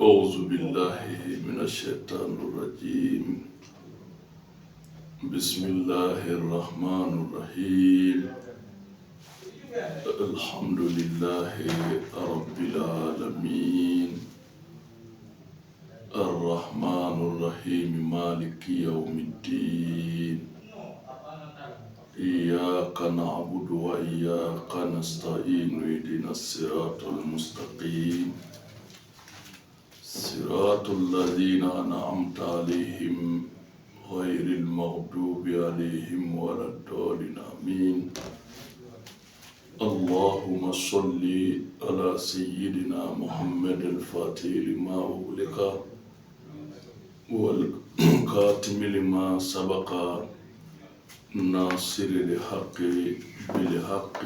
أعوذ بالله من الشيطان الرجيم بسم الله الرحمن الرحيم الحمد لله رب العالمين الرحمن الرحيم مالك يوم الدين إياك نعبد وإياك نستعين اهدنا الصراط المستقيم صراط الذين أنعمت عليهم غير المغضوب عليهم ولا الضالين آمين اللهم صل على سيدنا محمد الفاتح لما أغلق والكاتم لما سبق ناصر الحق بالحق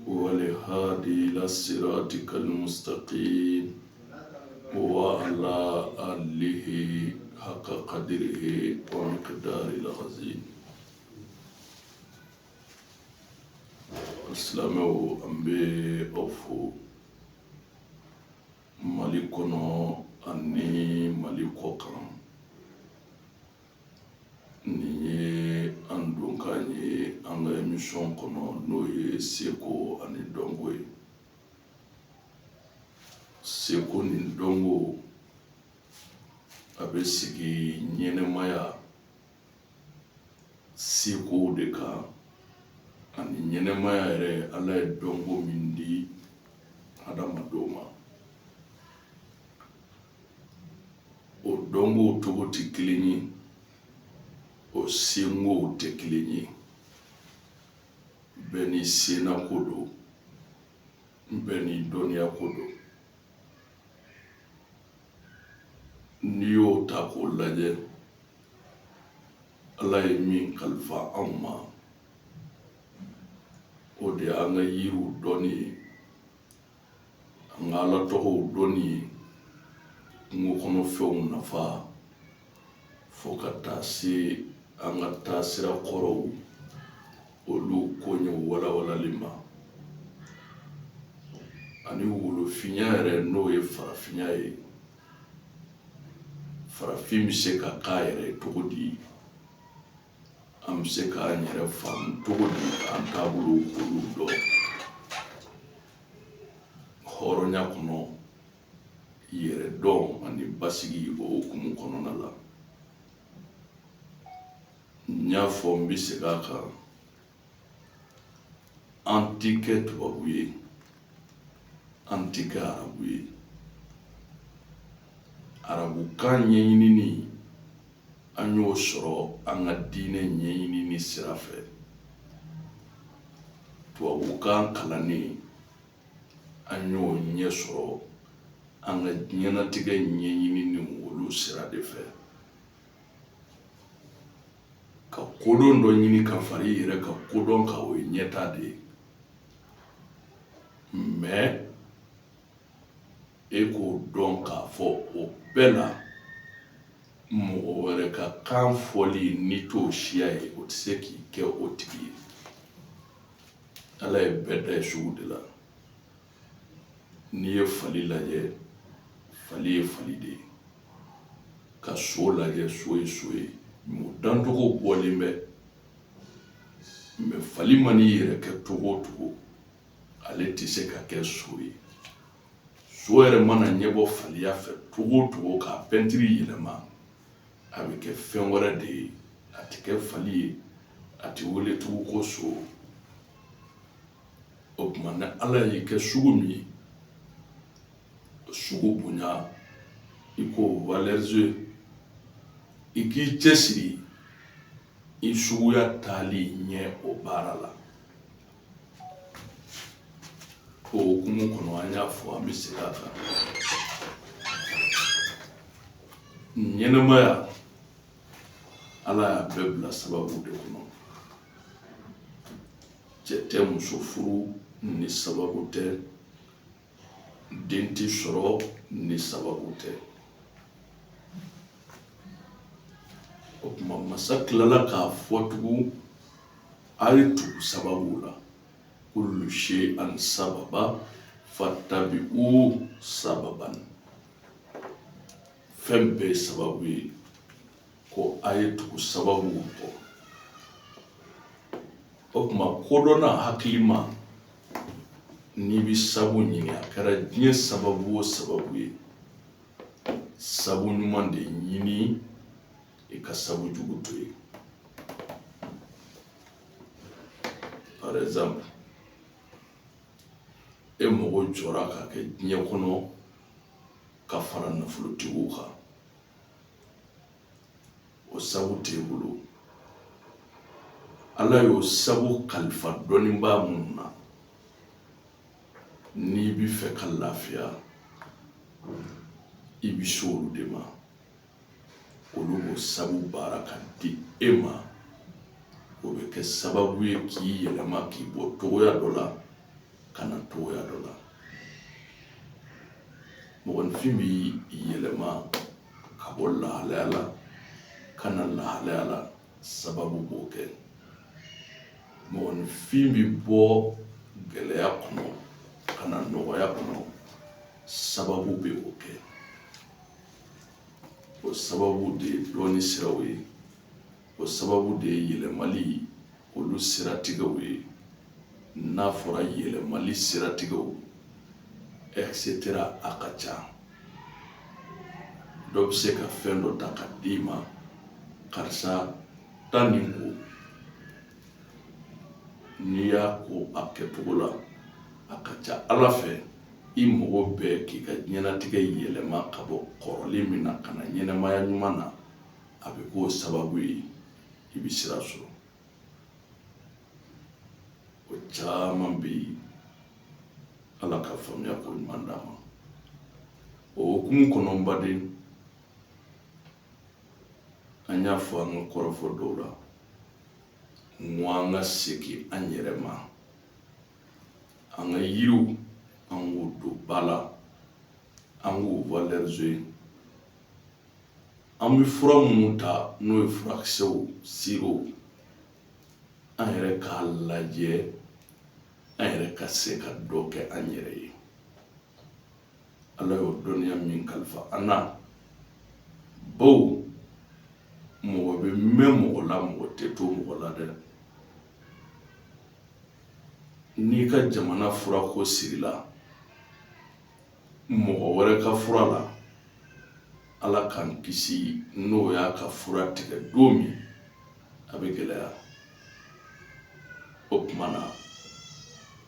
والهادي إلى صراطك المستقيم وعلى آله حق قدره ومقداره العظيم. Silamɛw, an bɛ aw fo Mali kɔnɔ ani Mali kɔ kan. Nin ye an donkan ye an ka émission kɔnɔ, n'o ye seko ani dɔnko ye. Seko ni dɔnko, a bɛ sigi ɲɛnɛmaya sekow de kan ani ɲɛnɛmaya yɛrɛ. Ala ye dɔnko min di adamadenw ma, o dɔnkow cogo tɛ kelen ye, o senkow tɛ kelen ye. Bɛɛ n'i sennako don, bɛɛ n'i dɔnniya ko don. N'i y'o ta k'o lajɛ, Ala ye min kalifa anw ma, o de y'an ka yiriw dɔnni ye, an ka Ala tɔgɔw dɔnni ye, kungo kɔnɔfɛnw nafa, fo ka taa se an ka taasira kɔrɔw, olu koɲɛw walawalali ma, ani wolofinya yɛrɛ, n'o ye farafinya ye. Farafin bɛ se ka k'a yɛrɛ ye cogo di? An bɛ se k'an yɛrɛ faamu cogo di, k'an taabolo k'olu dɔn hɔrɔnya kɔnɔ, yɛrɛ dɔn ani basigi, o hukumu kɔnɔna la? N y'a fɔ, n bɛ segin a kan, an ti kɛ tubabu ye, an ti kɛ arabu ye. Arabukan ɲɛɲinini, an y'o sɔrɔ an ka diinɛ ɲɛɲinini sira fɛ. Tubabukan kalanni, an y'o ɲɛ sɔrɔ an ka diɲɛnatigɛ ɲɛɲinini olu sira de fɛ. Ka kodɔn dɔ ɲini ka fara i yɛrɛ ka kodɔn kan, o ye ɲɛtaa de ye. Mais e k'o dɔn k'a fɔ o bɛɛ la, mɔgɔ wɛrɛ ka kan fɔli n'i t'o siya ye, o tɛ se k'i kɛ o tigi ye. Ala ye bɛɛ da i sugu de la. N'i ye fali lajɛ, fali ye fali de ye. Ka so lajɛ, so ye so ye. O dancogo bɔlen bɛ. Mais fali man'i yɛrɛ kɛ cogo o cogo, ale tɛ se ka kɛ so ye. So yɛrɛ mana ɲɛbɔ faliya fɛ cogo o cogo, k'a pɛntiri yɛlɛma, a bɛ kɛ fɛn wɛrɛ de ye, a tɛ kɛ fali ye, a tɛ wele tugun ko so. O tuma, ni Ala y'i kɛ sugu min ye, sugu bonya, i k'o valoriser, i k'i cɛsiri i suguya taali ɲɛ o baara la. O hukumu kɔnɔ, an y'a fɔ, an bɛ segin a kan, ɲɛnɛmaya, Ala y'a bɛɛ bila sababu de kɔnɔ. Cɛ tɛ muso furu ni sababu tɛ, den tɛ sɔrɔ ni sababu tɛ. O tuma, masa tilala k'a fɔ tugun, a ye tugu sababu la: kullu shay'an sababa fattabi'u sababan. Fɛn bɛɛ ye sababu ye, ko a ye tugu sababu kɔ. O tuma, kodɔnna hakilima, n'i bɛ sabu ɲini, a kɛra diɲɛ sababu o sababu ye, sabu ɲuman de ɲini, i ka sabu jugu to yen. Par exemple, e mago jɔra ka kɛ diɲɛ kɔnɔ ka fara nafolotigiw kan, o sabu t'e bolo. Ala y'o sabu kalifa dɔnnibaa minnu na, n'i bɛ fɛ ka lafiya, i bɛ se olu de ma. Olu b'o sabu baara ka di e ma. O bɛ kɛ sababu ye k'i yɛlɛma, k'i bɔ togoya dɔ la ka na togoya dɔ la. Mɔgɔninfin bɛ yɛlɛma ka bɔ lahalaya la ka na lahalaya la, sababu b'o kɛ. Mɔgɔninfin bɛ bɔ gɛlɛya kɔnɔ ka na nɔgɔya kɔnɔ, sababu bɛ o kɛ. O sababu de ye dɔnni siraw ye, o sababu de ye yɛlɛmali olu siratigɛw ye. N'a fɔra yɛlɛmali siratigɛw, et cetera, a ka ca. Dɔ bɛ se ka fɛn dɔ ta ka d'i ma: karisa, taa nin ko. N'i y'a ko a kɛcogo la, a ka ca Ala fɛ, i mago bɛɛ k'i ka diɲɛnatigɛ yɛlɛma ka bɔ kɔrɔlen min na ka na ɲɛnamaya ɲuman na, a bɛ k'o sababu ye, i bɛ sira sɔrɔ. O caman bɛ yen. Ala ka faamuya ko ɲuman d'an ma. O hukumu kɔnɔ, n baden, an y'a fɔ an ka kɔrɔfɔ dɔw la, n ko an ka segin an yɛrɛ ma, an ka yiriw, an k'u don ba la, an k'u valoriser. An bɛ fura minnu ta, n'o ye furakisɛw, sirop, an yɛrɛ k'a lajɛ, an yɛrɛ ka se ka dɔ kɛ an yɛrɛ ye. Ala y'o dɔnniya min kalifa an na, bawo mɔgɔ bɛ mɛn mɔgɔ la, mɔgɔ tɛ to mɔgɔ la dɛ. N'i ka jamana furako sirila mɔgɔ wɛrɛ ka fura la, Ala k'an kisi, n'o y'a ka fura tigɛ don min, a bɛ gɛlɛya. O tuma na,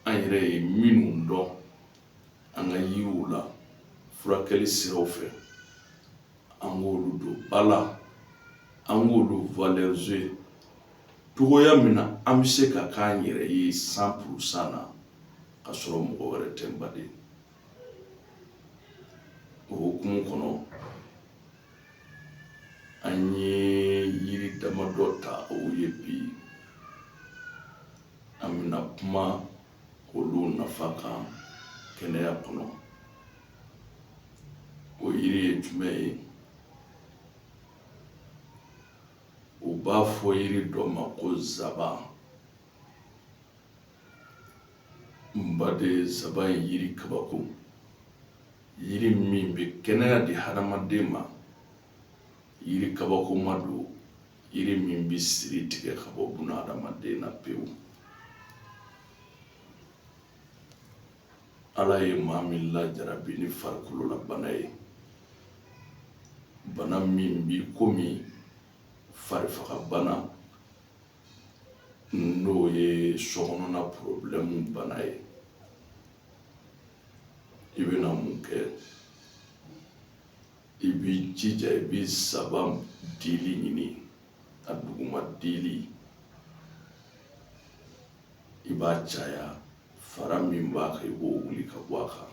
an yɛrɛ ye minnu dɔn an ka yiriw la furakɛli siraw fɛ, an k'olu don ba la, an k'olu valoriser cogoya min na an bɛ se ka k'an yɛrɛ ye 100% na, ka sɔrɔ mɔgɔ wɛrɛ tɛ, n baden. O hukumu kɔnɔ, an ye yiri damadɔ ta o ye bi. An bɛna kuma olu nafa kan kɛnɛya kɔnɔ. O yiri ye jumɛn ye? U b'a fɔ yiri dɔ ma ko zaban. N baden, zaban ye yiri kabako, yiri min bɛ kɛnɛya di hadamaden ma, yiri kabakoma don, yiri min bɛ siri tigɛ ka bɔ buna hadamaden na pewu. Ala ye maa min lajarabi ni farikolola bana ye, bana min bi komi farifagabana, n'o ye sokɔnɔna problème bana ye, i bɛna mun kɛ? I b'i jija, i bɛ zaban dili ɲini, a duguma dili, i b'a caya. Fara min b'a kan, i b'o wuli ka bɔ a kan.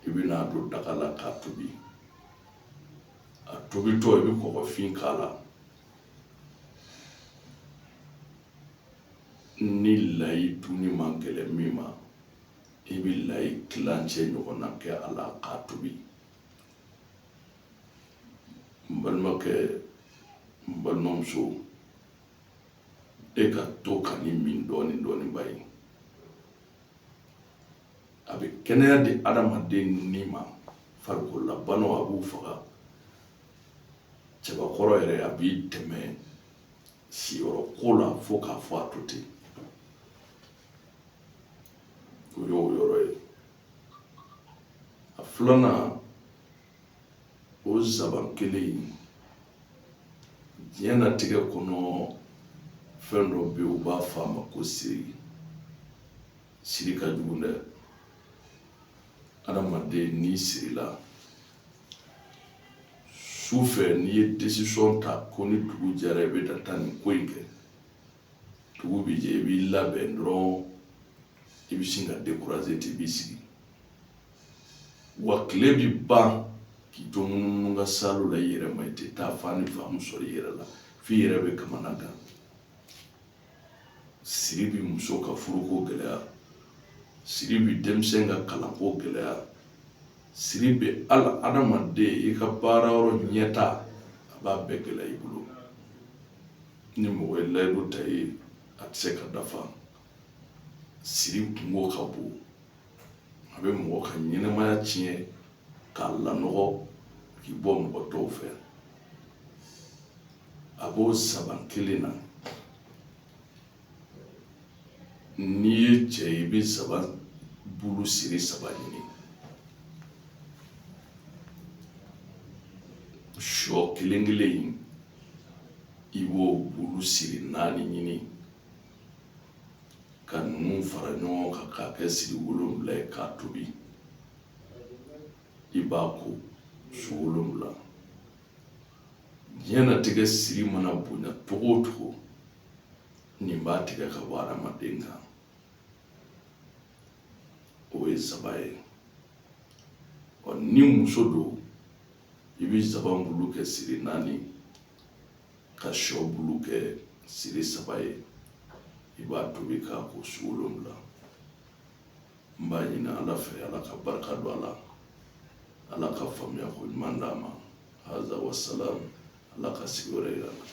I bɛna don daga la k'a tobi. A tobitɔ, i bɛ kɔgɔfin k'a la, ni layi dunni man gɛlɛn min ma, i bɛ layi tilancɛ ɲɔgɔnna kɛ a la k'a tobi. N balimakɛ, n balimamuso, e ka to ka nin min dɔɔni dɔɔni ba ye, a bɛ kɛnɛya di adamaden ni ma. Farikololabanaw, a b'u faga. Cɛbakɔrɔ yɛrɛ, a b'i dɛmɛ siyɔrɔ ko la fo k'a fɔ a to ten. O y'o yɔrɔ ye. A filanan, o zaban kelen in, diɲɛnatigɛ kɔnɔ, fɛn dɔ bɛ yen, u b'a fɔ a ma ko siri. Siri ka jugu dɛ. Adamaden, n'i sirila su fɛ, n'i ye décision ta ko ni dugu jɛra i bɛ na taa nin ko in kɛ, dugu bɛ jɛ, i b'i labɛn dɔrɔn, i bɛ sin ka décourager ten, i b'i sigi. Wa tile bɛ ban k'i to munumunu ka salo la i yɛrɛ ma, i tɛ taa fan ni faamu sɔrɔ i yɛrɛ la, f'i yɛrɛ bɛ kamana gan. Siri bɛ muso ka furuko gɛlɛya, siri bɛ denmisɛn ka kalanko gɛlɛya, siri bɛ ala adamaden i ka baara yɔrɔ ɲɛta, a b'a bɛɛ gɛlɛya i bolo. Ni mɔgɔ ye layidu ta i ye, a tɛ se ka dafa. Siri kungo ka bon, a bɛ mɔgɔ ka ɲɛnamaya tiɲɛ k'a lanɔgɔ, k'i bɔ mɔgɔ tɔw fɛ. A b'o saban kelen na. N'i ye cɛ ye, i bɛ zaban bulu siri saba ɲini, sɔ kelen kelen in, i b'o bulu siri naani ɲini ka ninnu fara ɲɔgɔn kan k'a kɛ siri 7 ye k'a tobi. I b'a ko su 7. Diɲɛnatigɛ siri mana bonya cogo o cogo, nin b'a tigɛ ka bɔ adamaden kan. O ye zaban ye. Ɔ, ni muso don, i bɛ zaban bulu kɛ siri naani, ka sɔ bulu kɛ siri saba ye, i b'a tobi k'a ko su 7. N b'a ɲini Ala fɛ, Ala ka barika don a la, Ala ka faamuya ko ɲuman d'a ma. Haza wasalam. Ala ka sigi wɛrɛ yira n na.